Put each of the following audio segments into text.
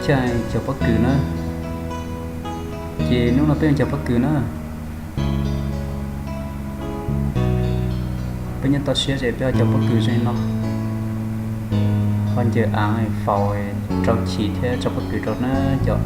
Caij cog pob kws na. Ces hnub no peb cog pob kws na. Peb nyob toj siab ces peb ho cog pob kws zoo li no. Ho ncaws av faus rau chim thiab tso pob kws rau na cov.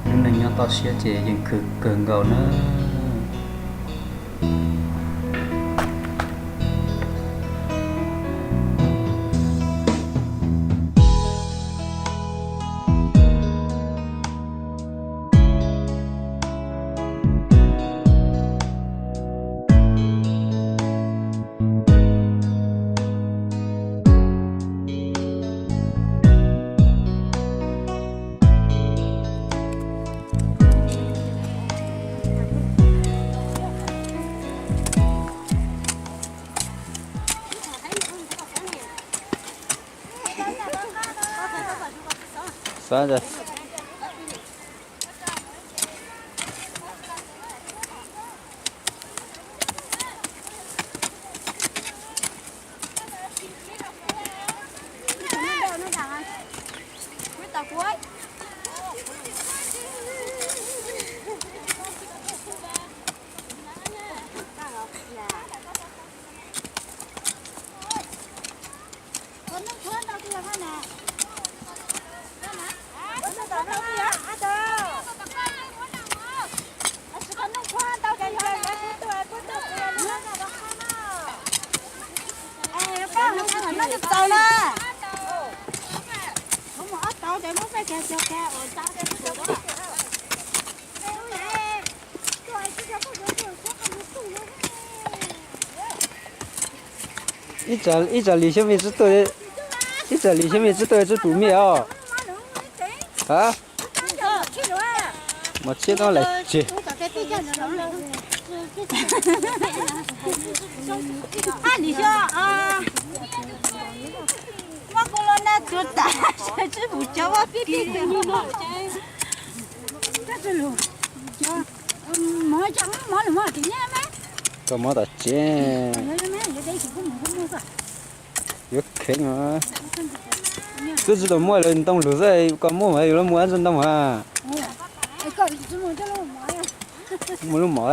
Lub neej nyob toj siab ces yeej khwv kawg nkaus na. Xav ntag. Txaus na. Ib tsam lis xyoob me tsi tuaj, ib tsam lis xyoob me tsi tuaj tsi pum me os. Ha? Mos tsheb no lawm tsis. Ab, lim xyoob, muab kuv los nag tsuag tas, tsis pum cov vaj kis. Koj mob tom tsev. Yuav kheev os. Twb tsis tau muaj lawv ntoo lug xwb, koj muaj mas yuav luag muaj ntoo mas. Muaj lub mov.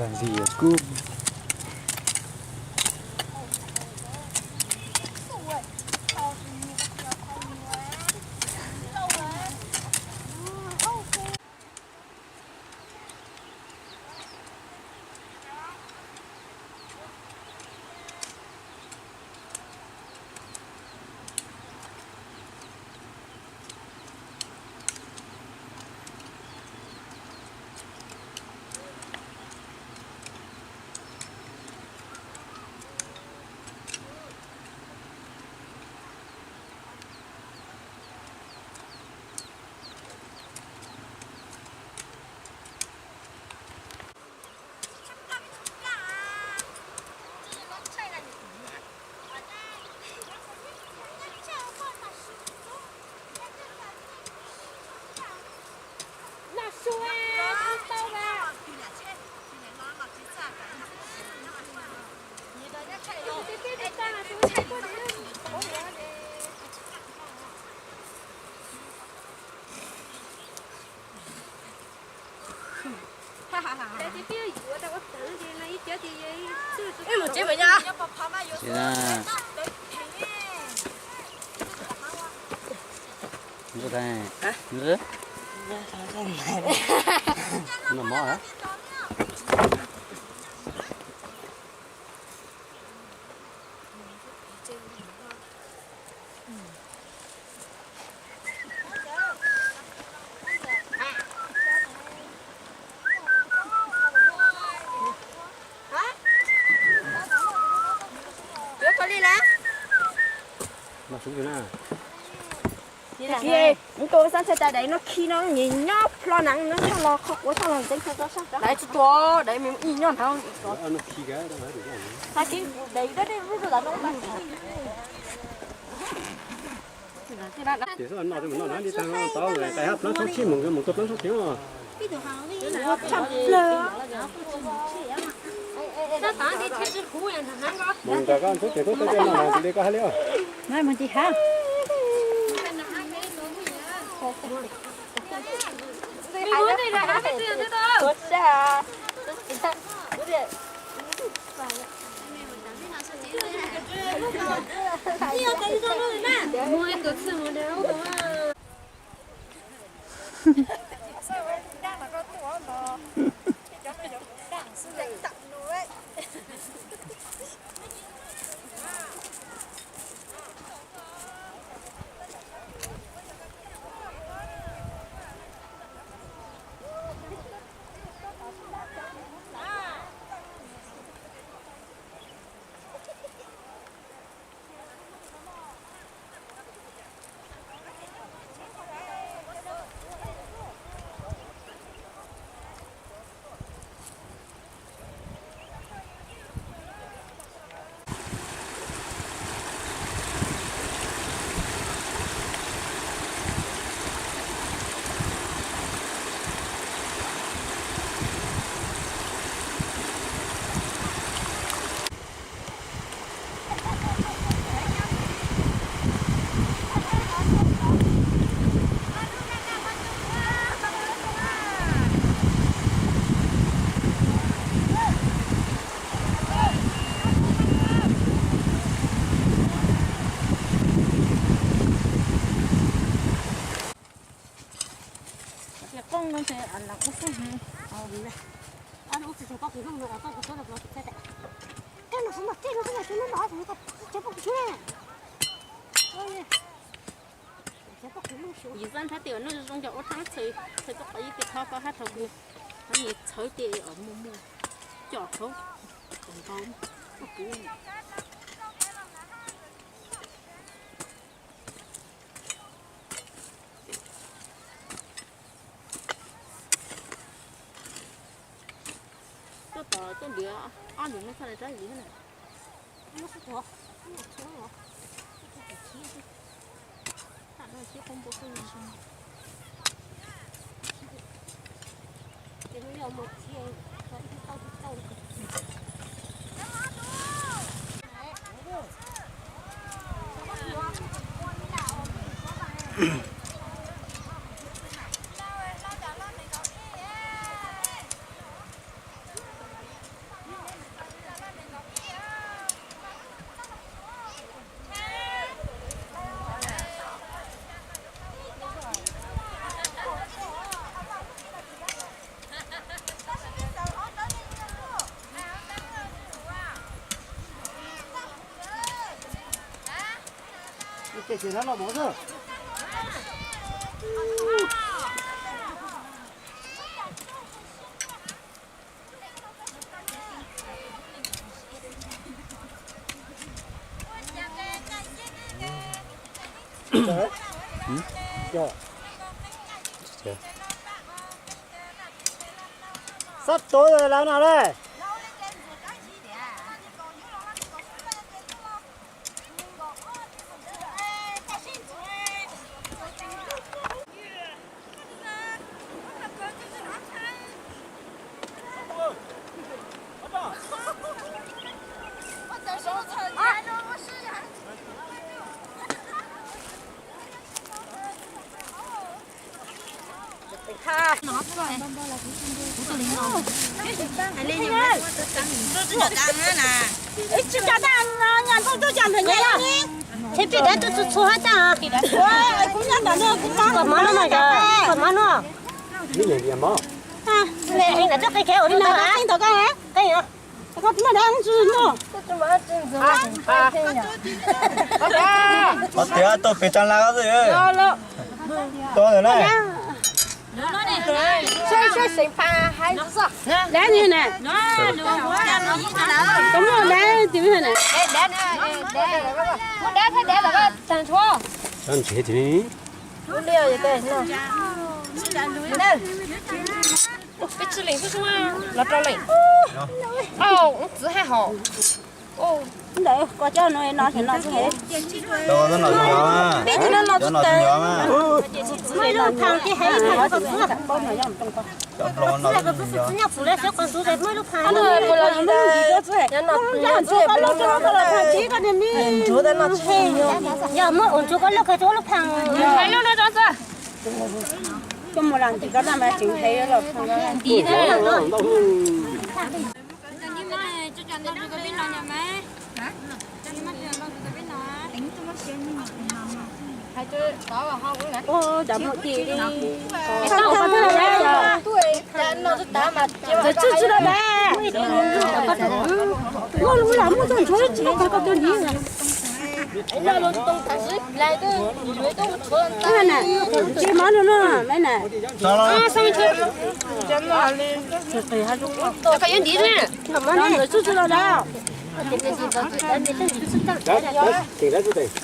Ntxim kub. Yuav kho Mus tus xab txhais tais dais no khi no nyias nyob plho na, no tshaj los qhov quav tshaj los ntxeev tau sab. Dais tsis tuag, dais me ib nyob hnav. Ces no no li tag no tau, tais hab plaub tsib moos mus tua plaub tsib tiag. Mus nrog koj ntxub tes tub teb no li koj hab li. Yim xab nrhab tes ua nuj zoo zoo cov ua rhab txhawv, txhawv poj qhov ib tes qhov pab hab thaum kws hab nyias txhawv tes muaj muaj coj thaub ntau. Tuaj tom tuaj ntiav ob ntiav no txog lawv rab yim na. Sab tuav lawm no lawm. Qhov tias tuaj pem tsaa laj xwb. Tuaj ntawm na. Seb seev pha ha Dab ni na. Koj muaj dab tim na. Dab thiab dab los tag nrho. Dab ntshe tim. Peb tsis lees xwb los rau lees. Au, ub txwv haj hauv. Ntawd koj coj no no xyov no xwb hev. Peb tsis no no xwb. Yog muab ua ntsuag koj loj kawg tsuab lub phav. Koj mus lam ntim koj dab mas tseem nqe los ntim. Ua cas muaj ci li. Txawm tsis tsis tau dab. Ua lus lam muaj txog ntshuav tsis tau koj tuaj nti. Tsis mab no no me na. Koj yuav nti na. Tsis tsis tau dab.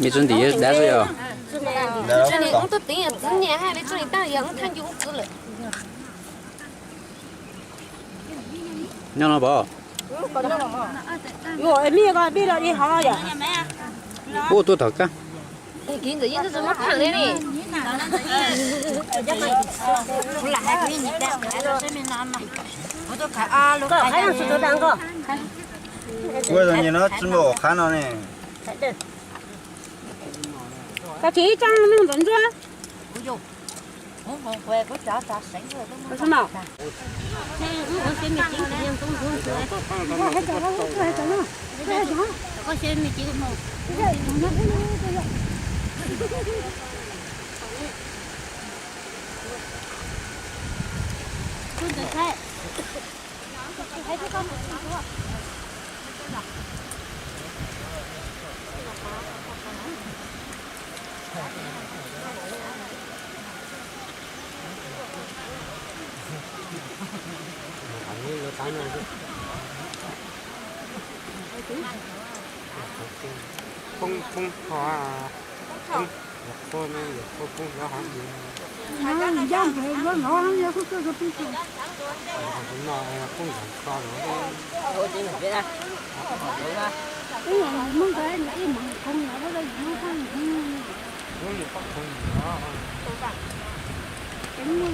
Me txuj ntim dab xwb yog. Txuj ni ub tuaj teev yog txiv niam haj li txuj ni tab yog ub thaj ncu ub txwv lawm. Nyob no pom. Ua tuaj tom kab. Ua zoo nyi no tsis muaj qhab no ne. Koj tsis ib tsoom neeg ntxoov ntsuab. Poob, poob tho, poob, poob lov hov. Ncaj npawg lov lov yog koj koj poob tho. No poob tho lov. Muab ntawd ib mus khoov lov, muab ntawd ib mus khoov lov.